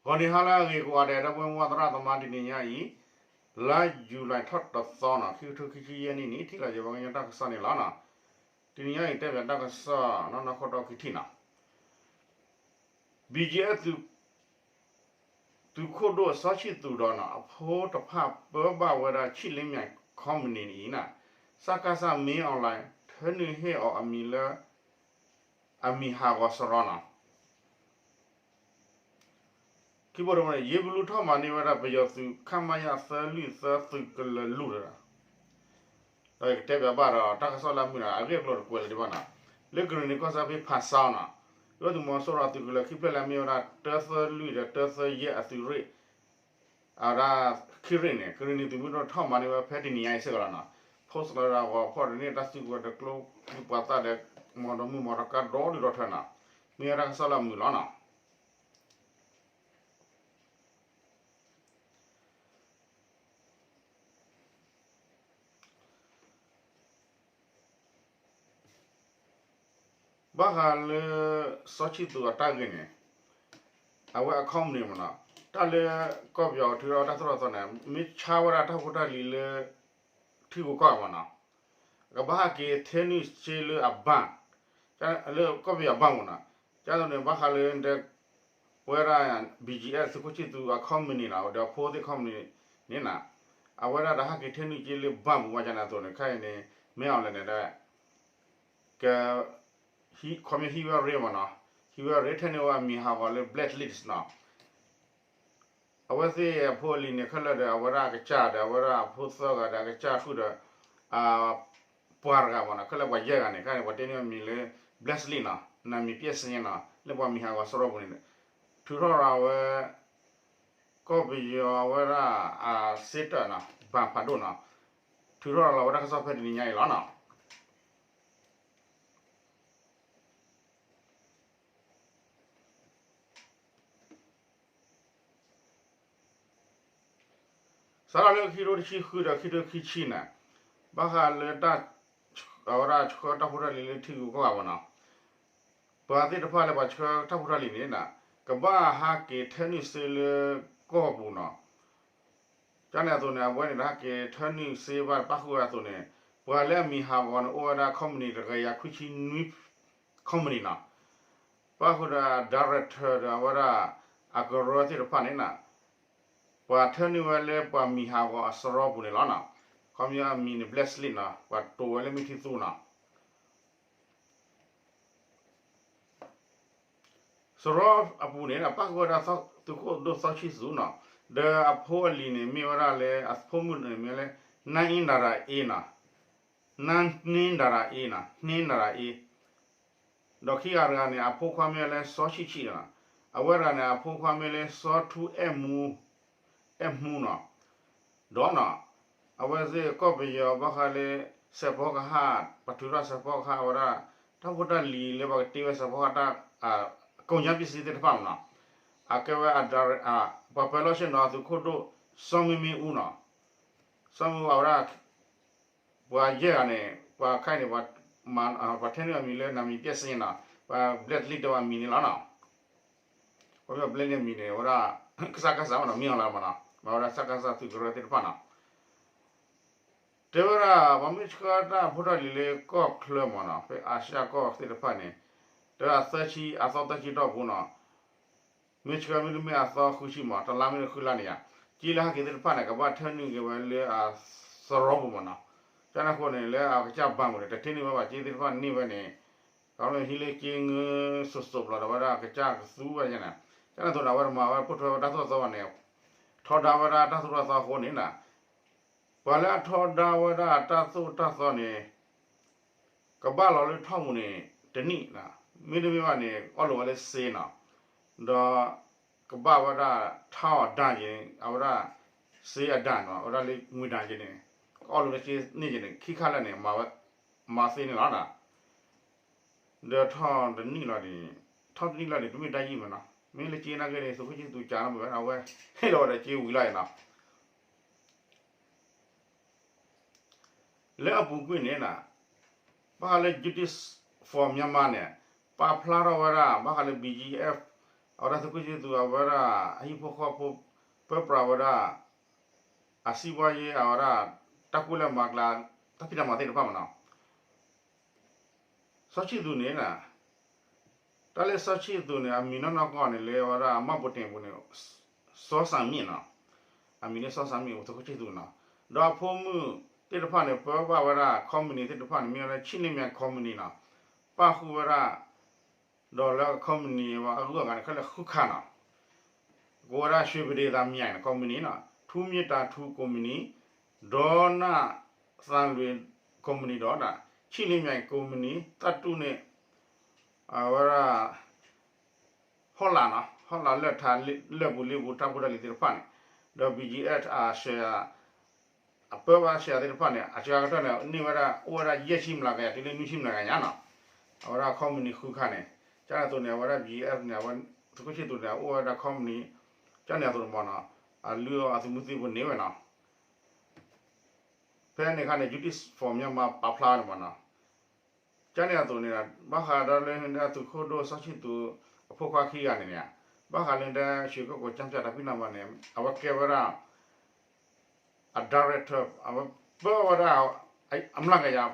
ဂီၤနံၤဟါလၢအဂ့ၤကိးဂၤဒဲး ဒီပုၢ်ဝဲၢ်သရၣ်သမါ တနံၤညါအံၤ လါယူၤလံထီၣ်တသီန့ၣ် ခံကထိခံဆံယဲၢ်နံၣ်န့ၣ် ထံၣ်လိာ်က့ၤပှၤကညီတၢ်ကစီၣ်န့ၣ်လီၤ. တနံၤညါအံၤ တဲပၠးတၢ်ကစီၣ်နီၢ်နီၢ်ခိၣ်တီခံထံၣ်န့ၣ် ဘံၣ်ကၠံၣ်အဲၣ် သုးခိၣ်ဒိၣ်စီၤဆံၣ်သူးဒီးန့ၣ် အဖိတဖၣ် ပၢဘၣ်ဝဲဒၣ်ဆံၣ်လ့မၠဲၣ် ခီပနံၣ်အံၤန့ၣ် စကစ မင်းအောင်လှိုင် ထၢနုာ်ဟ့ၣ်အီၤအမံၤလၢ အမံၤဟးဂီၤစရီန့ၣ် ခံဘိတဘိန့ၣ် ယ့ဘလူထီၣ်မၤန့ၢ်ဝဲဒၣ်ပယီၤသုး ခမရ သၢလွံၢ်သၢ သုးကလၢၤလွံၢ်တဂၤ ဒီးယကတဲပၠးဘၣ်ဒီး တၢ်ကစီၣ်လၢအမုာ်န့ၣ် အဂ့ၢ်အကျိၤတကွဲးလၢၤဒံးဘၣ်န့ၣ် လၢကရ့ၣ်နံၤကီၢ်စဲၣ်ဖဲဖးဆါန့ၣ် ဒုၣ်ဒါသုးမီၤစိရိၤအသုးကလၢၤခံဖျၢၣ်လၢအမ့ၢ်ဝဲဒၣ် တၢသၢလွံၢ်ဒီးတၢသၢယဲၢ်အသုးရ့ၣ် အဝဲဒၣ်ခံရ့ၣ်န့ၣ် ကရ့ၣ်နံၤသုးမုၢ်ဒိၣ်ထီၣ်မၤန့ၢ်ဝဲဖဲတနံၤညါအံၤစ့ၢ်ကီးလီၤန့ၣ် post လီၤဒၣ်ဂီၤဖီၣ်တန့ၢ် တၢ်စုကဝဲၤဒီးကျိချံပှၤသၣ်ဒီး မီၢ်ဒီမုၢ်မီၢ်ဒီကါဒီဒုၣ်ဒီထၢန့ၣ် မ့ၢ်ဝဲတၢ်ကစီၣ်လၢအမုာ်လီၤန့ၣ် ဘၣ်ဃးလၢ စီၤဆံၣ်သူးအတၢ်ဂ့ၢ်န့ၣ် အဝဲအ company မ့ၢ်နီၤ တၢ်လၢကီၢ်ပယီၤထုးထီၣ်တၢ်သိၣ်တၢ်သီန့ၣ် မ့ၢ်ဆါဝဲဒၣ်တၢ်ဖိတၢ်လံၤလၢ ထံဂုၤကီၢ်ဂၤမ့ၢ်နီၤ ကဘၣ်ဟဲက့ၤထၢနုာ်စ့လၢအ bank လၢကီၢ်ပယီၤအ bank မ့ၢ်နီၤ ကန့ၣ် ဘၣ်ဃးလၢ ဝဲဒၣ် ဘံၣ်ကၠံၣ်အဲၣ် သုးခိၣ်ဆံၣ်သူးအ company န့ၣ် ဒီးအဖိသ့ၣ် company န့ၣ်နီၤ အဝဲဒၣ်တဟဲက့ၤထၢနုာ်စ့လၢ bank ပူၤဘၣ်ကန့ၣ်အသိးန့ၣ် ခဲအံၤန့ၣ် မ့ၢ်အီၤလဲၣ်န့ၣ်ဒီး က ခီပညီဟံးဝဲရ့မ့ၢ်နီၤ ဟံးဝဲရ့ထၢနုာ်ဝဲအမံၤဟးဂီၤလၢ blacklist နီၤ အဝဲသ့ၣ်အဖိအလံၤန့ၣ် ခဲလၢာ်ဒီး အဝဲဒၣ်အကစၢ်ဒီး အဝဲဒၣ်အဖိသၢဂၤဒီး အကစၢ်ဃုာ်ဒီး ပှၤတဂၤမ့ၢ်နီၤ ခဲလၢာ်ပှၤယဲၢ်ဂၤန့ၣ် ခဲအံၤန့ၣ် ပှၤတ့န့ၢ်အမံၤလၢ blacklist နီၤ နာမည်ပျက်စာရင်းနီၤ လၢပှၤမံၤဟးဂီၤစရီပူၤန့ၣ် ထုးထီၣ်ရၤဝဲ ကီၢ်ပယီၤအဝဲဒၣ် အစ့တၢးနီၤ ဘၣ်ဖးဒိၣ်နီၤ ထုးထီၣ်ရၤလီၤဝဲဒၣ်တၢ်ကစီၣ်ဖဲတနံၤညါအံၤလီၤနီၤ စးထီၣ်လၢခံကထိတဆံဃုဒီး ခံကထိခံဆံန့ၣ် ဘၣ်ဃးလၢ အဝဲဒၣ်ဆှၢတၢ်ဖိတၢ်လံၤလၢထံဂုၤကီၢ်ဂၤမ့ၢ်နီၤ ပှၤသ့ၣ်တဖၣ်လၢပှၤဆှၢတၢ်ဖိတၢ်လံၤန့ၣ် ကဘၣ်ဟဲက့ၤထၢနုာ်စ့လၢကီၢ်ပူၤနီၤ ကန့ၣ်အသိးန့ၣ် အဝဲန့ၣ်တဟဲက့ၤထၢနုာ်စ့ဘၣ်ပၣ်ဃုာ်ဝဲအသိးန့ၣ် ပှၤလၢအမံၤဟးဂီၤန့ၣ် အိၣ်ဝဲဒၣ် company တကယၤခွံဆံနွံ company နီၤ ပၣ်ဃုာ်ဒီး director ဒီးအဝဲဒၣ် အကရၢသ့ၣ်တဖၣ်န့ၣ် ပှၤထၢနုာ်ဝဲလၢပှၤမံၤဟးဂီၤအစရီပူၤန့ၣ်လီၤနီၤ ခီပညီအမံၤန့ၣ် blacklist နီၤ ပှၤတိာ်ဝဲလၢမုၢ်ထံသူနီၤ စရီအပူၤန့ၣ် ပၣ်ဃုာ်ဝဲဒၣ်သုးခိၣ်ဒိၣ်စီၤဆံၣ်သူးနီၤ ဒီးအဖိအလံၤန့ၣ် မ့ၢ်ဝဲဒၣ်လၢအဖိမုၣ်န့ၣ်မ့ၢ်လၢ နၢအ့နၤရၤအ့နီၤ နၢအ့နၤရၤအ့နီၤ နၢအ့နၤရၤအ့ ဒီးခံဂၤတဂၤန့ၣ် အဖိခွါမ့ၢ်လၢစီၤဆံၣ်ဆံၣ်နီၤ အဝဲတဂၤန့ၣ် အဖိခွါမ့ၢ်လၢစီၤထူအဲၣ်မူ အဲၣ်မူနီၤ ဒီးနီၤ အဝဲသ့ၣ်ကီၢ်ပယီၤဘၣ်ဃးလၢ စဲးဖီကဟၣ် ပှၤထုးထီၣ်စဲးဖီကဟၣ်ဝဲဒၣ် တၢ်ဖိတၢ်လံၤလၢပှၤကတ့ဝဲစဲးဖီကဟၣ်တၢ် ကိညါပစံးသ့ၣ်တဖၣ်မ့ၢ်နီၤ အကဲဝဲ ပှၤပၢၤလီၢ်ဆ့ၣ်နီၤ သုးခိၣ်ဒိၣ် စီၤမ့မ့အူနီၤ စီၤမ့မ့အူအဝဲဒၣ် ပှၤယဲၢ်ဂၤန့ၣ် ပှၤခဲအံၤန့ၣ် ပှၤထၢနုာ်အမံၤလၢ နာမည်ပျက်စာရင်း နီၤ ပှၤ blacklist တဝဲအမံၤန့ၣ်လီၤနီၤ ပှၤမ့ၢ် blacklist အမံၤန့ၣ် အဝဲဒၣ် စကစ မ့ၢ်နီၤ မ့ၢ်အီၤလီၤမ့ၢ်နီၤ မ့ၢ်ဝဲဒၣ် စကစ သုးကရၢသ့ၣ်တဖၣ်နီၤ တဲဝဲဒၣ် ပှၤမ့ၢ်ဆှၢတၢ်ဖိတၢ်လံၤလၢကီၢ်ချၢမ့ၢ်နီၤ ဖဲအၤရှါကီၢ်သ့ၣ်တဖၣ်န့ၣ် တသၢဆံ အသီသၢဆံတီၢ်ပူၤနီၤ မ့ၢ်ဆှၢမ့တမ့ၢ်အသီဃုဆံမ့ၢ် တလါမ့ၢ်တဃုလါန့ၣ်ဧါ က့လၢဟဲက့ၤသ့ၣ်တဖၣ်န့ၣ် ကဘၣ်ထၢနုာ်က့ၤဝဲလၢအစရီပူၤမ့ၢ်နီၤ ကန့ၣ်အဃိန့ၣ် လၢအကစၢ်ဘၣ်မူၤန့ၣ် တထံၣ်န့ၢ်ဝဲဘၣ် က့သ့ၣ်တဖၣ်န့ၢ်ဝဲန့ၣ် ကီမ့ၢ်ဟံးလၢက့ငၢစိၤစိၤပျီဒီးဝဲဒၣ်ကစၢ်ကသူဝဲန့ၣ် ကန့ၣ်အသိးန့ၣ် အဝဲတမၤဝဲပိာ်ထွဲဝဲတၢ်သိၣ်တၢ်သီဘၣ်န့ၣ် ထီဒါဝဲဒၣ်တၢ်သိၣ်တၢ်သီအဃိန့ၣ် ပှၤလၢအထီဒါဝဲဒၣ်တၢ်သိၣ်တၢ်သီန့ၣ် ကဘၣ်လီၤလၢထီၣ်ပူၤန့ၣ် တနံၣ်, မ့တမ့ၢ်ဘၣ်န့ၣ် အီၣ်လိာ်ဝဲလၢစ့နီၤ, ဒီးကဘၣ်ဝဲဒၣ်ထါအီၤဒၣ်က့ၤန့ၣ် အဝဲဒၣ်စ့အဒၣ်နီၤ, အဝဲဒၣ်လၢငွေဒဏ်က့ၤန့ၣ် ကအီၣ်လိာ်လၢစ့န့ၢ်က့ၤန့ၣ် ခံခါလၢာ်န့ၣ် မၤသ့န့ၣ်လီၤ. ဒီးထီၣ်တနံၣ်လီၤန့ၣ်, ထီၣ်တနံၣ်လီၤန့ၣ် တမ့ၢ်တၢ်ယံာ်မးနီၤ, မ့ၢ်လၢစ့နာ်က့န့ၣ် သုးခိၣ်ဆံသူးကးနီတမံၤဘၣ် အဝဲဟ့ၣ်လီၤဝဲဒီးစ့ဝံၤလီၤအံၤနီၤ. လၢအပူၤကွံာ်န့ၣ် ဘၣ်ဃးလၢ Justice for Myanmar န့ၣ် ပာ်ဖျါထီၣ်ဝဲဒၣ် ဘၣ်ဃးလၢ ဘီၣ်ကၠံၣ်အဲၣ် အဝဲဒၣ်သုးခိၣ်ဆံၣ်သူး အဝဲဒၣ်အဟံၣ်ဖိဃီဖိ ပၢပြးဝဲဒၣ် အစံးဘှါယဲ အဝဲဒၣ် တၢ်ကူၣ်လဲၤမၤကျဲ တၢ်ဖံးတၢ်မၤသ့ၣ်တဖၣ်မနီၤ. စီၤဆံၣ်သူးန့ၣ် တၢ်လၢစီၤဆံၣ်သူးန့ၣ် အမံၤနီၢ်နီၢ်ကီၢ်န့ၣ် လၢအဝဲဒၣ်အမှတ်ပုံတင်ပူၤန့ၣ် စီၤစၣ်မံၣ်နီၤ. အမံၤန့ၣ်စီၤစၣ်မံၣ် သုးခိၣ်ဆံၣ်သူးနီၤ. ဒီးအဖိမုၣ်သ့ၣ်တဖၣ်န့ၣ် ပၢဘၣ်ဝဲဒၣ် company သ့ၣ်တဖၣ်န့ၣ် မ့ၢ်ဝဲဒၣ် ချံလ့မံၤ company နီၤ. ပၣ်ဃုာ်ဝဲဒၣ် ဒီးလၢ company အဂုၤအဂၤန့ၣ် ခဲလၢာ်ဃုခါနီၤ. ကိးဝဲဒၣ် ရွှေပဒေသာ မံၤနီၤ company နီၤ, ထူမ့ၢ်တၤထူ company, ဒီးနၢ်သၣ်လွံၣ် company ဒီး ချံလ့မံၤ company သၣ်တူၣ်န့ၣ် အဝဲဒၣ် ဟီၣ်လာ်နီၤ, ဟီၣ်လာ်လၢထးလၢပူၤလ့ပူၤ တၢ်ဖိတၢ်လံၤသ့ၣ်တဖၣ်န့ၣ်, ဒီး BGF အ share အပၢဘၣ် share သ့ၣ်တဖၣ်န့ၣ် အစှၤကတၢၢ်န့ၣ် န့ၢ်ဝဲဒၣ် အိၣ်ဝဲဒၣ်ယဲၢ်ဆံမျးကယၤ တုၤလၢနွံဆံမျးကယၤညါနီၤ. အဝဲဒၣ် company ဃုခါန့ၣ် ကန့ၣ်အသိးန့ၣ် အဝဲဒၣ် BGF န့ၣ် အဝဲသုးခိၣ်ဆံၣ်သူးန့ၣ် အအိၣ်ဝဲဒၣ် company ကန့ၣ်အသိးန့ၣ်မနီၤ, အလုၢ်အီၣ်အသုးမုၢ်သံၣ်ဘိန့ၢ်ဝဲနီၤ. ဖဲန့ၣ်အခါန့ၣ် Justice for Myanmar ပာ်ဖျါန့ၣ်မနီၤ. ကန့ၣ်အသိးန့ၣ် ဘၣ်ဃးဒီးလၢသုးခိၣ်ဒိၣ်စီၤဆံၣ်သူး အဖိခွါခံဂၤန့ၣ်န့ၣ်, ဘၣ်ဃးလၢဒၣ် ရွှေကုက္ကို ကၠၢ်ဖၠၣ် တၢ်ဖံးတၢ်မၤန့ၣ် အဝဲကဲဝဲဒၣ် အ director အဝဲပၢဝဲဒၣ် အမျးကယၤ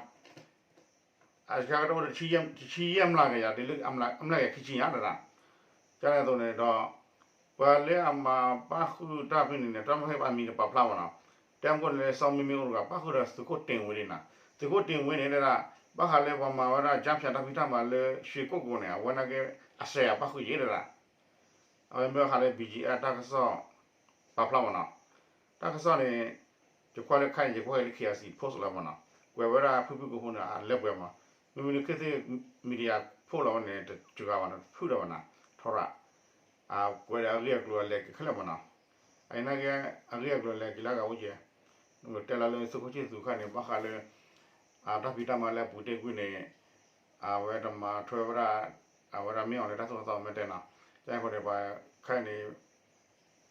အစှၤကတၢၢ်အိၣ် တဆံယဲၢ်မျးကယၤ တုၤလၢအမျးကယၤခံဆံညါတဒၣ်. ကန့ၣ်အသိးန့ၣ်ဒီး ပှၤလၢအမၤပၣ်ဃုာ်တၢ်ဖဲန့ၣ်န့ၣ် တၢ်မ့ၢ်ဟဲအမံၤတပာ်ဖျါဘၣ်နီၤ. တဲမ့ၢ်န့ၣ်လၢ စီၤမံမ့ၢ်အိၣ်တဂၤ ပၣ်ဃုာ်ဒီးသုးခိၣ်တ့ၢ်ဝ့န့ၣ်နီၤ. သုးခိၣ်တ့ၢ်ဝ့န့ၣ်ဒၣ် ဘၣ်ဃးလၢပှၤမၤဝဲဒၣ် ကၠၢ်ဖၠၣ် တၢ်ဖံးတၢ်မၤလၢ ရွှေကုက္ကို န့ၣ် အဝဲန့ၣ်က့ အစှၤပၣ်ဃုာ်ယဲၢ်တဒၣ်. အဝဲမ့ၢ်ဘၣ်ဃးလၢ BGF တၢ်ကစီၣ် ပာ်ဖျါဘၣ်နီၤ. တၢ်ကစီၣ်န့ၣ် ယကွၢ်လၢခါအံၤ ယကွၢ်က့ၤလၢ KIC post လီၤမနီၤ. ကွဲးဝဲဒၣ်ဖုဖုကိးဖိန့ၣ် အလဲၤပှဲၤမနီၤ. မ့မ့ၢ်လၢခ့သ့ၣ် media ဖိလီၤဝဲန့ၣ် တစှၤဘၣ်နီၤ တဖုၣ်ဒီးဘၣ်နီၤ ထီရၣ် ကွဲးဒီးအဂ့ၢ်အကျိၤအလဲၤက့ၤခဲလၢာ်မနီၤ. အအံၤန့ၣ်က့ အဂ့ၢ်အကျိၤလဲၤက့ၤလၢအဂၤအိၣ်ကဲ, တဲလီၤလၢသုးခိၣ်ဆံၣ်သူးခါန့ၣ် ဘၣ်ဃးလၢ တၢ်ဖံးတၢ်မၤလၢအပူၤတ့ၢ်ကွံာ်န့ၣ် အဝဲတမၤထွဲဝဲဒၣ် အဝဲဒၣ်မ့ၢ်အီၤလၢတၢ်သိၣ်တၢ်သီမဲာ်တဲနီၤ. ကဲအဃိန့ၣ် ပှၤခဲအံၤန့ၣ်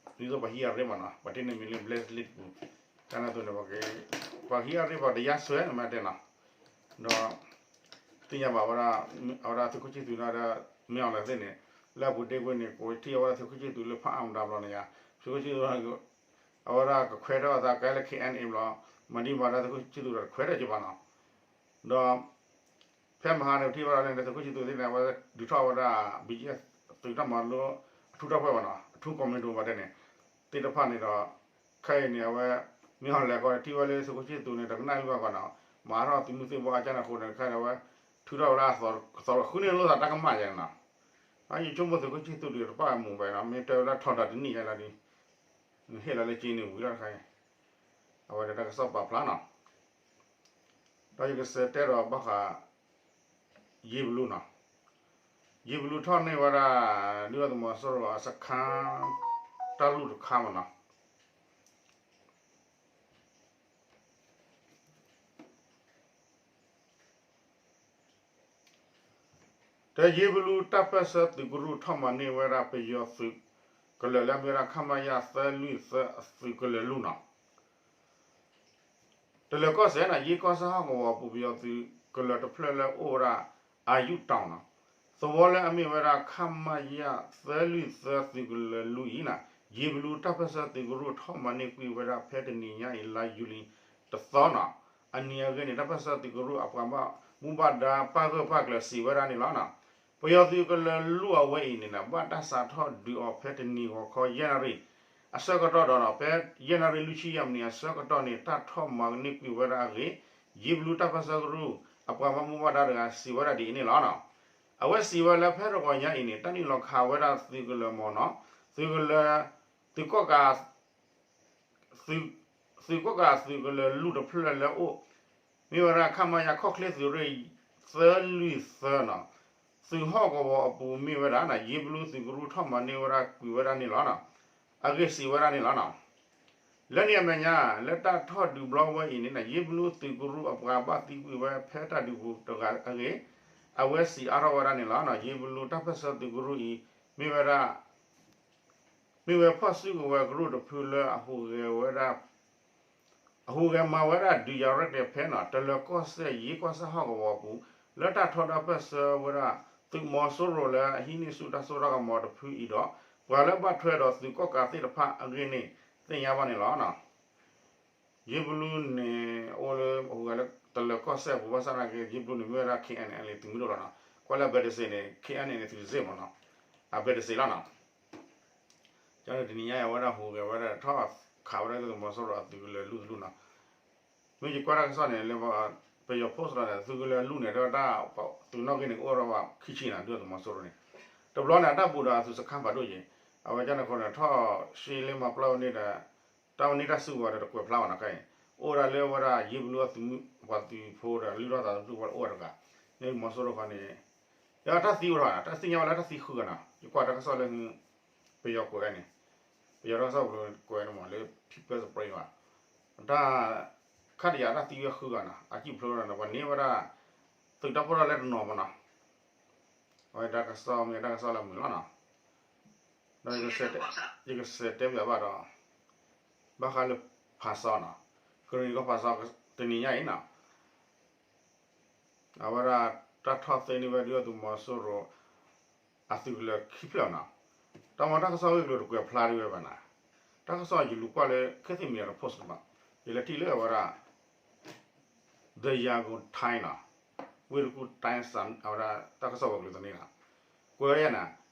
ဒ်သိးပှၤဟံးအရ့မနီၤ ပှၤတ့န့ၢ်မံၤလၢ blacklist ပူၤ, ကန့ၣ်အသိးန့ၣ် ပှၤဟံးအရ့ပှၤတယါစွဲန့ၣ်မဲာ်တဲနီၤ. ဒီး သ့ၣ်ညါဘၣ်ဝဲဒၣ် အဝဲဒၣ်သုးခိၣ်ဆံၣ်သူးဒီး မ့ၢ်အီၤလၢသ့ၣ်န့ၣ် လၢအပူၤတ့ၢ်ကွံာ်န့ၣ် ကိးထံၣ်အဝဲဒၣ်သုးခိၣ်ဆံၣ်သူးလၢဖးအါမတၤဘျီန့ၣ်ယါ သုးခိၣ်ဆံၣ်သူး အဝဲဒၣ်ကခွဲးထီၣ်အသးကဲလၢ KNA ဘျီ မၤဒံးမၤဒါသုးခိၣ်ဆံၣ်သူးဒီးတခွဲးထီၣ်က့ၤဘၣ်နီၤ. ဒီး ဖဲမဟါန့ၣ် ပထံၣ်ဘၣ်လၢသုးခိၣ်ဆံၣ်သူးသ့ၣ်န့ၣ် အဝဲဒုးထီၣ်ဝဲဒၣ် BGF သုးတၢ်မၤလိ အထူတၢ်ဖှဲးဘၣ်နီၤ အထူ commando ဘၣ်တဲန့ၣ် သ့ၣ်တဖၣ်န့ၣ်ဒီး ခဲအံၤန့ၣ် အဝဲ မ့ၢ်အီၤလဲၤခီထံၣ်ဝဲလၢသုးခိၣ်ဆံၣ်သူးန့ၣ် တကနၣ်ဟံၣ်ဘၣ်ဃီနီၤ မၤထီၣ်သုးမုၢ်သံၣ်ဘိအကန့ၣ်အဃိန့ၣ် ခဲအံၤအဝဲ ထုးထီၣ်ဝဲဒၣ်အသီ ကသီဃုန့ၢ်လိာ်သးတၢ်ကမၣ်ယဲနီၤ. ယဆိကမိၣ်သုးခိၣ်ဆံၣ်သူးဒုးတပၣ်အမူးဘၣ်နီၤ မ့ၢ်တဲဝဲဒၣ်ထီဒါတနံၣ်ယဲလီၤဒုး ဟ့ၣ်လီၤလၢက့န့ၣ်ဝံၤလီၤတခါအံၤ အဝဲဒၣ်တၢ်ကစီၣ်ပာ်ဖျါနီၤ. ဒီးယကစးတဲဒီးဘၣ်ဃး ယ့ဘလူနီၤ. ယ့ဘလူထီၣ်န့ၢ်ဝဲဒၣ် ဒုၣ်ဒါသုးမီၤစိရိၤအစခါ တၢ်လူၢ်တခါမနီၤ. တယ့ဘလူတၢ်ပၢၢ်ဆၢသုးကရူၢ်ထီၣ်မၤန့ၢ်ဝဲဒၣ်ပယီၤသုးကလၢၤလၢအမ့ၢ်ဝဲဒၣ် ခမရ သၢလွံၢ်သၢ အသုးကလၢၤလူၢ်နီၤ. တလၢၤကီၢ်စဲၣ်န့ၣ် ယ့ကီၢ်စဲၣ်ဟီၣ်ကဝီၤအပူၤ ပယီၤသုးကလၢၤတဖျၢၣ်လၢအိၣ်ဝဲဒၣ် အၣ်ယူၣ်တီၤနီၤ, သဝီလၢအမ့ၢ်ဝဲဒၣ် ခမရ သၢလွံၢ်သၢ သုးကလၢၤလူၢ်အံၤန့ၣ် ယ့ဘလူတၢ်ပၢၢ်ဆၢသုးကရူၢ်ထီၣ်မၤန့ၢ်ကွံာ်ဝဲဒၣ်ဖဲတနံၤညါအံၤ လါယူၤလံတသီနီၤ. အနံၤအဂ့ၢ်န့ၣ် တၢ်ပၢၢ်ဆၢသုးကရူၢ်အပှၤဘၣ်မူဘၣ်ဒါပၣ်ဂၢၢ်ပၣ်ကျၢၤစံးဝဲဒၣ်န့ၣ်လီၤ. ပယီၤသုးကလၢၤလူၢ်အဝဲအံၤန့ၣ် ဘၣ်တၢ်စးထီၣ်ဒုးအီၤဖဲတနံၤဂီၤခီယဲၢ်နၣ်ရံၣ် အဆၢကတီၢ်ဒီး ဖဲယဲၢ်နၣ်ရံၣ်လွံၢ်ဆံယဲၢ်မံးနံးအဆၢကတီၢ်န့ၣ် တၢ်ထီၣ်မၤန့ၢ်ကွံာ်ဝဲဒၣ်အဂ့ၢ် ယ့ဘလူတၢ်ပၢၢ်ဆၢကရူၢ် အပှၤဘၣ်မူဘၣ်ဒါတဂၤစံးဝဲဒၣ်ဒ်အံၤန့ၣ်လီၤ. အဝဲစံးဝဲလၢဖဲတဂီၤညါအံၤန့ၣ် တၢ်နုာ်လီၤခးဝဲဒၣ်သုးကလၢၤမ့ၢ်နီၤ, သုးကလၢၤ သုးကီၣ်ကး သုးကီၣ်ကးသုးကလၢၤလူၢ်တဖျၢၣ်လၢအိၣ် မ့ၢ်ဝဲဒၣ် ခမရ ခီၣ်ချ့သုးရ့ၣ် သၢလွံၢ်သၢနီၤ, သုးဟီၣ်ကဝီၤအပူၤမ့ၢ်ဝဲဒၣ် ယ့ဘလူသုးကရူၢ်ထီၣ်မၤန့ၢ်ဝဲဒၣ်ကွံာ်ဝဲဒၣ်န့ၣ်လီၤ. အဂ့ၢ်စံးဝဲဒၣ်န့ၣ်လီၤ. လၢန့ၣ်အမဲာ်ညါ လၢတၢ်ထီၣ်ဒုးဘျီဝဲအံၤန့ၣ် ယ့ဘလူသုးကရူၢ်အပှၤဘၣ်သံကွံာ်ဝဲဖဲတၢ်ဒုးပူၤတဂၤအဂ့ၢ် အဝဲစံးအါထီၣ်ဝဲဒၣ်န့ၣ်လီၤ. ယ့ဘလူတၢ်ပၢၢ်ဆၢသုးကရူၢ်အံၤ မ့ၢ်ဝဲဒၣ် မ့ၢ်ဝဲဖီၣ်စုကဝဲၤကရူၢ်တဖုလၢအဟူးဂဲၤဝဲဒၣ် အဟူးဂဲၤမၤဝဲဒၣ်ဒုးယၤရဲၣ်ကျဲၤဖဲနီၤ တလၢၤကီၢ်စဲၣ် ယ့ကီၢ်စဲၣ်ဟီၣ်ကဝီၤအပူၤ လၢတၢ်ထီဒါပၢၢ်ဆၢဝဲဒၣ် သုးမီၤစိရိၤလၢအဟံးန့ၢ်ဆူၣ်တၢ်စိတၢ်ကမီၤတဖုအံၤဒီး ပှၤလၢဘၣ်ထွဲဒီးသုးကီၣ်ကးသ့ၣ်တဖၣ်အဂ့ၢ်န့ၣ် သ့ၣ်ညါဘၣ်န့ၣ်လီၤ. ယ့ဘလူန့ၣ် အိၣ်လၢဟူးဂဲၤလၢတလၢၤကီၢ်စဲၣ်အပူၤ ဘၣ်ဆၣ်သနာ်က့ ယ့ဘလူန့ၣ်မ့ၢ်ဝဲဒၣ် K N L A သုးမုၢ်ဒိၣ်လီၤနီၤ. ကွၢ်လၢအဘဲးတစ့းန့ၣ် K N L A န့ၣ်သုးတစ့းမ့ၢ်နီၤ, အဘဲးတစ့းလီၤနီၤ. ကန့ၣ်တနံၤညါအံၤ အဝဲဒၣ်ဟူးဂဲၤဝဲဒၣ်ထီၣ်ခးဝဲဒၣ်သုးမီၤစိရိၤအသုးကလၢၤလုၢ်တလုၢ်နီၤ. မ့ၢ်ယကွၢ်တၢ်ကစီၣ်န့ၣ် လၢပယီၤ post လီၤန့ၣ် သုးကလၢၤလုၢ်န့ၣ် တဲဝဲဒၣ် သုးနီၣ်ဂံၢ်န့ၣ် ကအိၣ်ထီၣ်ဘၣ်ခံဆံနီၤ ဒုၣ်ဒါသုးမီၤစိရိၤန့ၣ်. တဘျီန့ၣ် အတၢ်ဘူးဒီးအသုးစခန်းဖးဒိၣ်က့ၤ အဝဲကန့ၣ်အဃိန့ၣ် ထီၣ်ရှ့လၢမၤပျီဝဲန့ၣ်ဒီး တၢ်ဝဲန့ၣ်တၢ်စုကဝဲၤဒီးတကွဲးဖျါဘၣ်နီၤခဲအံၤ အိၣ်ဝဲဒၣ်လၢဝဲဒၣ်ယ့ဘလူအသုးမုၢ်ပှၤသုးဖိဒီးလုၢ်ထီၣ်သးသမူထူၣ်ဖီၣ်အိၣ်ဝဲတဂၤ, မ့ၢ်မီၤစိရိၤဃီန့ၣ် လၢတၢ်သံအိၣ်ထီၣ် တၢ်သ့ၣ်ညါဝဲလၢတၢ်သံဃုဂၤနီၤ. ယကွၢ်တၢ်ကစီၣ်လၢ ပယီၤကွဲးန့ၣ် ပယီၤတၢ်ကစီၣ်ပူၤကွဲးန့ၣ်မ့ၢ်လၢ People's Spring ဘၣ်, တၢ် ခါတယၤတၢ်သံဝဲဃုဂၤနီၤ အစံၣ်ဖျိဒီး ပှၤန့ၢ်ဝဲဒၣ် သုးတၢ်ဖှီၣ်တၢ်လၢတနီၤမ့ၢ်နီၤ. အဝဲတၢ်ကစီၣ်မ့ၢ်တၢ်ကစီၣ်လၢအမုာ်လီၤနီၤ. ဒီးယကစးတဲပၠးဘၣ်ဒီး ဘၣ်ဃးလၢဖးစီနီၤ, ကရ့ၣ်နံၤကီၢ်ဖးစီ တနံၤညါအံၤနီၤ အဝဲဒၣ်တၢ်ထီၣ်သ့န့ၢ်ဝဲဒၣ်သုးမီၤစိရိၤ အသုးကလၢၤခံဖျၢၣ်နီၤ. တၢ်မၤတၢ်ကစီၣ်ဂ့ၢ်ကျိၤတကွဲးဖျါတ့ၢ်ဝဲဘၣ်နီၤ. တၢ်ကစီၣ်ယလူၤကွၢ်လၢ ခေတ်သစ်မီဒီယာ post ဘၣ်, ယလဲၤထံၣ်လၢအဝဲဒၣ် The Yangon Times နီၤ, ဝ့ၢ်တကူၣ် Times အဝဲဒၣ်တၢ်ကစီၣ်ဝဲၤကျိၤသန့နီၤ. ကွဲးဝဲဒၣ်နီၤ,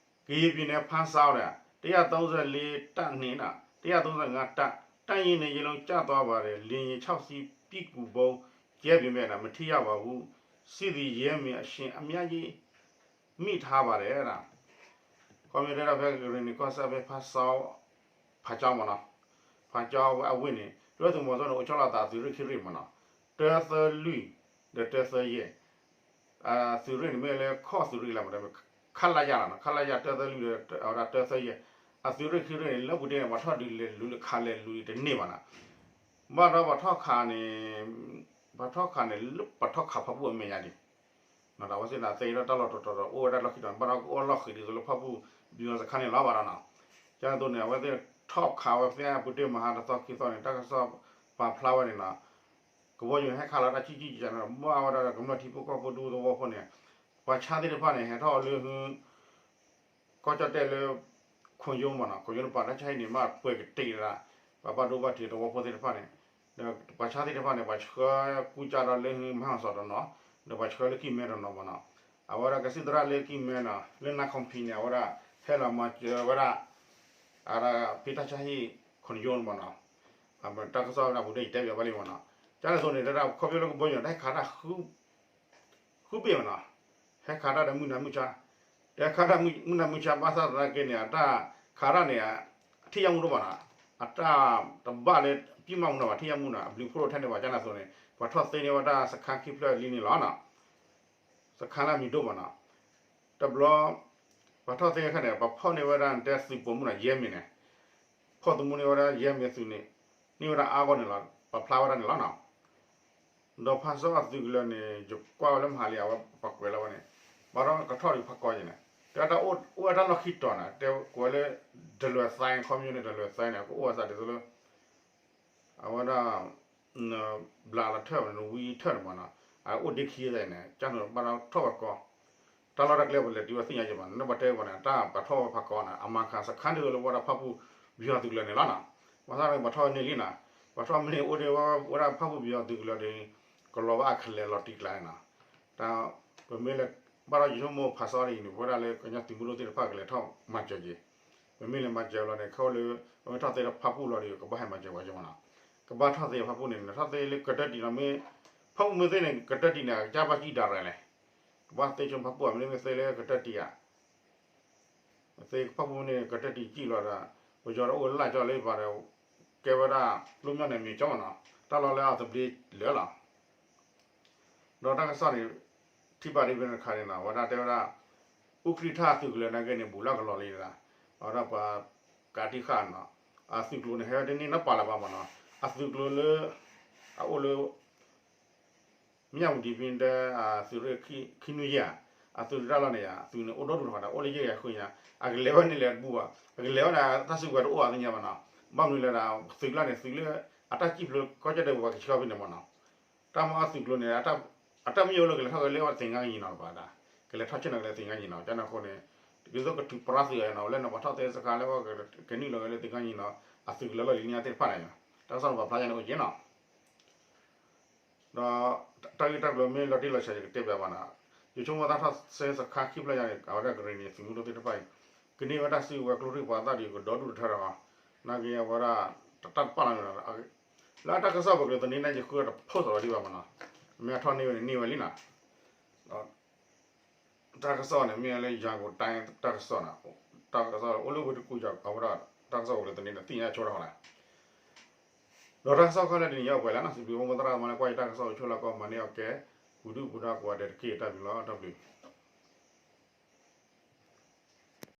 ကရင်ပြည်နယ် ဖားဆောင်း ဒီး တစ်ရာသုံးဆယ့်လေးတပ်နဲ့ တစ်ရာသုံးဆယ့်ငါးတပ်, တပ်ရင်းနှစ်ရင်းလုံး ကျသွားပါတယ်, လေယာဉ်ခြောက်စီး ပစ်ကူဗုံးကြဲပေမဲ့ မထိရပါဘူး, စစ်သည်ရဲမေအရှင် အများကြီး မိထားပါတယ် ခီမ့ၢ်တဲဒၣ်ဖဲကရ့ၣ်နံၤကီၢ်စဲၣ်ဖဲဖားဆောင်း ဖားကၠီမ့ၢ်နီၤ, ဖားကၠီအဝ့ၢ်န့ၣ် ဒုၣ်ဒါသုးမီၤစိရိၤန့ၣ် အိၣ်ဆီလီၤသးအသုးရ့ၣ်ခံရ့ၣ်မ့ၢ်နီၤ, တၢသၢလွံၢ် ဒီးတၢသၢယဲၢ် အသုးရ့ၣ်န့ၣ်မ့ၢ်လၢခီၣ်သုးရ့ၣ်လၢမ့ၢ် ခလရ နီၤ, ခလရ တၢသၢလွံၢ်ဒီးအဝဲဒၣ်တၢသၢယဲၢ် အသုးရ့ၣ်ခံရ့ၣ်န့ၣ် လၢပူၤတ့ၢ်န့ၣ် ပှၤထီၣ်ဒုးလဲၤလူၤလၢခးလဲၤလူၤတန့ၢ်ဘၣ်နီၤ, ဘၣ်ဒီးပှၤထီၣ်ခးန့ၣ် ပှၤထီၣ်ခးန့ၣ် လၢပှၤထီၣ်ခးဖၣ်ပူၣ်အမဲာ်ညါဒံး ဒီးအဝဲသ့ၣ်န့ၣ် သ့ၣ်ညါတၢ်လီၢ်တတီၤဒီး အိၣ်ဝဲဒၣ်လီၢ်ခံတီၤန့ၣ် ဘၣ်ဒီးကအိၣ်လီၢ်ဃံးဒ်သိးလၢဖၣ်ပူၣ် ပယီၤစခါန့ၣ်လီၤဘၣ်ဒီးနီၤ, ကန့ၣ်အသိးန့ၣ် အဝဲသ့ၣ်ထီၣ်ခးဝဲဖဲအပူၤတ့ၢ်မဟါတသီခံသီန့ၣ် တၢ်ကစီၣ်ပာ်ဖျါဝဲန့ၣ်နီၤ, ကဘီယူၤန့ၣ် ဟဲခးလီၤတၢ်ကံၣ်ကံၣ်ကန့ၣ် ဘၣ်ဝဲဒၣ်ဒီးကမျၢၢ်ထံဖိကီၢ်ဖိဒူသဝီဖိန့ၣ်, ပှၤဆါသ့ၣ်တဖၣ်န့ၣ် ဟဲထီၣ်လၢ ကီၢ်ကၠီၣ်တဲၣ်လၢ ခိၣ်ယိမ့ၢ်နီၤ, ခိၣ်ယိတပၤတၢ်ဆါဟံၣ်န့ၣ် မ့ၢ်ပှဲၤကတ့ၢ်ဒၣ် ပှၤဘၣ်ဒိဘၣ်ထံးသဝီဖိသ့ၣ်တဖၣ်န့ၣ်, ဒီးပှၤဆါသ့ၣ်တဖၣ်န့ၣ် ပှၤဆှၢကူစါဒီးလၢမဟါစီၤတနီၤ, ဒီးပှၤဆှၢလၢကံၢ်မဲတနီၤမ့ၢ်နီၤ, အဝဲဒၣ်ကစံၣ်သရၣ်လၢကံၢ်မဲနီၤ လၢနါခီၣ်ဖံးန့ၣ် အဝဲဒၣ် ဟဲလီၤမၤစၢၤဝဲဒၣ် အဝဲဒၣ်ဖံးတၢ်ဆါဟံၣ် ခိၣ်ယိန့ၣ်မ့ၢ်နီၤ, တၢ်ကစီၣ်ဝဲဒၣ်ပူၤတ့ၢ်ယတဲပၠးဘၣ်လံမ့ၢ်နီၤ, ကန့ၣ်အသိးန့ၣ် တၢ်ခီဖျိလၢကဘီယူၤန့ၣ် တၢ်ဟဲခးတၢ် ဃုဘ့ၣ်မ့ၢ်နီၤ, ဟဲခးတၢ်ဒီးမုၢ်နၤမုၢ်ဆါ, တဟဲခးတၢ်မုၢ်နၤမုၢ်ဆါ ဘၣ်ဆၣ်သနာ်က့န့ၣ် အတၢ်ခးတၢ်န့ၣ် အထံၣ်ယၣ်မူဒိၣ်မ့ၢ်နီၤ, အတၢ်တဘၣ်လၢ ပံၣ်မၢ်မူနီၤဘၣ် ထံၣ်ယၣ်မူနီၤ အဘျုးဖှိၣ်ရိၣ်ထဲန့ၣ်ဘၣ် ကန့ၣ်အသိးန့ၣ် ပှၤထီၣ်သ့န့ၢ်ဝဲဒၣ်စခါခံဖျၢၣ်လံန့ၣ်လီၤနီၤ, စခါလၢအမံၤဒိၣ်မ့ၢ်နီၤ, တဘျီ ပှၤထီၣ်သ့ခဲန့ၣ် ပှၤဖီၣ်န့ၢ်ဝဲဒၣ်တဲသုးပိာ်မုၣ်နီၤ ယဲၢ်မံၤန့ၣ်, ဖီၣ်သမူန့ၢ်ဝဲဒၣ်ယဲၢ်မံၤသုးန့ၣ် န့ၢ်ဝဲဒၣ်အါဂီၢ်န့ၣ်လီၤ ပာ်ဖျါဝဲဒၣ်န့ၣ်လီၤနီၤ. ဒီးဖားဆောင်းအသုးကလၢၤန့ၣ် ယကွၢ်ဝဲလၢမဟါလံ အဝဲပှၤကွဲးလီၤဝဲန့ၣ် ဘၣ်ဒီးကထီၣ်ဒံးဖးကီယဲၢ်န့ၣ် တဲတၢ်အိၣ်ဝဲတၢ်လီၢ်ခံတီၤန့ၣ် တဲကွဲးလၢ ဒလဲးသဲ ခီပညီန့ၣ် ဒလဲးသဲန့ၣ် ကအိၣ်ဝဲသးဒ်သိးလၢ အဝဲဒၣ် ဘျးလီၤထၢၣ် နဝံထၢၣ်န့ၣ်မ့ၢ်နီၤ အအိၣ်ဒ့ခံသ့ၣ်န့ၣ် ကၢ်န့ၣ်ဘၣ်ဒီးထီၣ်ဝဲကီ တၢ်လီၢ်တၢ်ကျဲပလဲၤတုၤဝဲသ့ၣ်ညါယဲၢ်မ့ၢ်နီၤ နဘၣ်တဲဝဲန့ၣ် တၢ်ပှၤထီၣ်ဝဲဖးကီန့ၣ် အမၤခးစခါဒ်သိးလၢဝဲဒၣ်ဖၣ်ပူၣ် ပယီၤသုးကလၢၤန့ၣ်လီၤနီၤ ဘၣ်ဆၣ်န့ၣ် ပှၤထီၣ်ဝဲန့ၣ်လံနီၤ ပှၤထီၣ်မ့ၢ်န့ၣ်အိၣ်ဒံးဝဲဒၣ်ဖၣ်ပူၣ်ပယီၤသုးကလၢၤဒီး ကလီၤဘၣ်အကလဲၤလီၤတံၢ်ကျါန့ၣ်နီၤ တၢ် ပမ့ၢ်လဲၤ ဘၣ်ဒီးယဆိကမိၣ်ဖးစီအံၤန့ၣ် ပဝဲဒၣ်လၢကညီသုးမုၢ်ဒိၣ်သ့ၣ်တဖၣ်ကလဲၤထီၣ်မၤစၢၤက့ၤ ပမ့ၢ်လဲၤမၤစၢၤလီၤန့ၣ် ခီဖျိလၢ ပမ့ၢ်ထီၣ်သ့ဒီးဖၣ်ပူၣ်လီၤဒီး ကဘၣ်ဟဲမၤစၢၤပှၤကညီမ့ၢ်နီၤ ကဘၣ်ထီၣ်သ့ဖၣ်ပူၣ်န့ၣ် ထီၣ်သ့လၢကတၢၢ်တံၢ်လီၤမ့ၢ် ဖၣ်ပူၣ်မ့ၢ်သ့န့ၣ် ကတၢၢ်တံၢ်န့ၣ် အကစၢ်ဘၣ်စံၣ်ဒၣ်ရဲၣ်လဲၣ် ကဘၣ်သ့ဆိဖၣ်ပူၣ် မ့တမ့ၢ်သ့လၢကတၢၢ်တံၢ်ဧါ သ့ဖၣ်ပူၣ်န့ၣ် ကတၢၢ်တံၢ်စံၣ်လီၤဒီး ပယီၤဒီးအိၣ်လၢ်ကၠီလၢပှၤဒီး ကဲဝဲဒၣ် လွတ်မြောက်နယ်မြေကျောင်းမ့ၢ်နီၤ တၢ်လီၢ်လၢအသဘျ့လၢာ်လီၤ ဒီးတၢ်ကစီၣ်န့ၣ် ထံၣ်ဘၣ်ဒ်ဖဲန့ၣ်တခါန့ၣ်နီၤ အဝဲဒၣ်တဲဝဲဒၣ် အူကြံၣ်ထၣ်သုးကလၢၤနာ်က့န့ၣ် ဘူးလၢကလီၤလံဒၣ် အဝဲဒၣ်ပှၤကးတံၢ်ဃာ်နီၤ အသုးကျိၤန့ၣ် ဟဲဝဲတန့ၢ်နီတပၤလၢၤဘၣ်မ့ၢ်နီၤ အသုးကျိၤလၢ အအိၣ်လၢ မ့ၢ်ဝံၤဒ်ဖဲတဲ သုးရ့ၣ်ခံနွံယဲၢ်ဧါ အသုးတၢ်လီၢ်န့ၣ်ယါ အသုးန့ၣ်အိၣ်ဒီဒူၣ်တခီဒၣ် အိၣ်လၢယဲၢ်ကယၤဃုညါ အကလဲၤဝဲန့ၣ်လဲၤတဘူၣ်ဘၣ် အကလဲၤဝဲန့ၣ် တၢ်စုကဝဲၤတအိၣ်အသ့ၣ်ညါဘၣ်နီၤ ဘၣ်မနုၤလဲၣ်ဒၣ် သုးကျါန့ၣ် သုးလၢ အတၢ်စံၣ်ဖျိကီၢ်ကၠီၣ်တဲၣ်ပူၤပှၤကဆှၢဖဲန့ၣ်မ့ၢ်နီၤ တၢ်မ့ၢ်အသုးကျိၤန့ၣ် အတၢ်မ့ၢ်ယိလၢကလဲၤထီၣ်ကလဲၤဝဲသ့ၣ်ငါကညီနီၤတပၤဒၣ် ကလဲၤထီၣ်ဆ့ၣ်နီၤက့ၤလၢသုးကါယံၤနီၤ, ကန့ၣ်အဃိန့ၣ် ဒ်သိးကထုးပရၢသုးအံၤနီၤ, လၢနပှၤထီၣ်သ့စခါလၢကနုာ်လီၤက့ၤလၢသုးကါယံၤနီၤ, အသုးကလၢလီၢ်လံၤန့ၢ်သ့ၣ်တဖၣ်န့ၣ်, တၢ်ကစီၣ်န့ၣ်ပာ်ဖျါယါန့ၣ်အိၣ်က့နီၤ. ဒီးတၢ်ဂ့ၢ်တၢ်ကျိၤမ့ၢ်လီၤတံၢ်လီၤဆဲး ယကတဲပၠးဘၣ်နီၤ, ယဆိကမိၣ်တၢ်ထီၣ်သ့စခါခံဖျၢၣ်ညါန့ၣ် အဝဲဒၣ်ကရ့ၣ်နံၤသုးမုၢ်ဒိၣ်သ့ၣ်တဖၣ်အံၤ ကန့ၢ်ဝဲတၢ်စုကဝဲၤကျိချံမျိာ်သၣ်ဒီးကဒီဒူၣ်တထၢဒီး, နာ်က့အဝဲဒၣ်တၢ်တပာ်လီၤန့ၣ်, လၢတၢ်ကစီၣ်ပူၤကျိၤသန့နၢ်ယဃုတဖိးသီးလီၤဒံးဘၣ်မနီၤ, မ့ၢ်အထီၣ်န့ၢ်ဝဲန့ၣ်န့ၢ်ဝဲလံနီၤ. တၢ်ကစီၣ်န့ၣ် မ့ၢ်လၢယၤကိာ်တၢ်တၢ်ကစီၣ်န့ၣ်, တၢ်ကစီၣ်အိၣ်လၢဝ့ၢ်တကူၣ်ယၤ အဝဲဒၣ်တၢ်ကစီၣ်ပူၤကျိၤသန့န့ၣ် သ့ၣ်ညါဆိထီၣ်လီၤ. ဒီးတၢ်ကစီၣ်ခီလၢတနံၤညါအိၣ်ပှဲၤလံနီၤ, စံးဘျုးမိၢ်သရၣ်မၤလၢကွၢ်ယတၢ်ကစီၣ်အိၣ်ဆိၣ်လၢကီၢ်မၤန့ၢ်အီၤကဲ, ပူၤဒုၣ်ပူၤဒါကိးဂၤဒဲးတက့ၢ် တၢ်ဘျုးလီၤ တၢ်ဘျုး.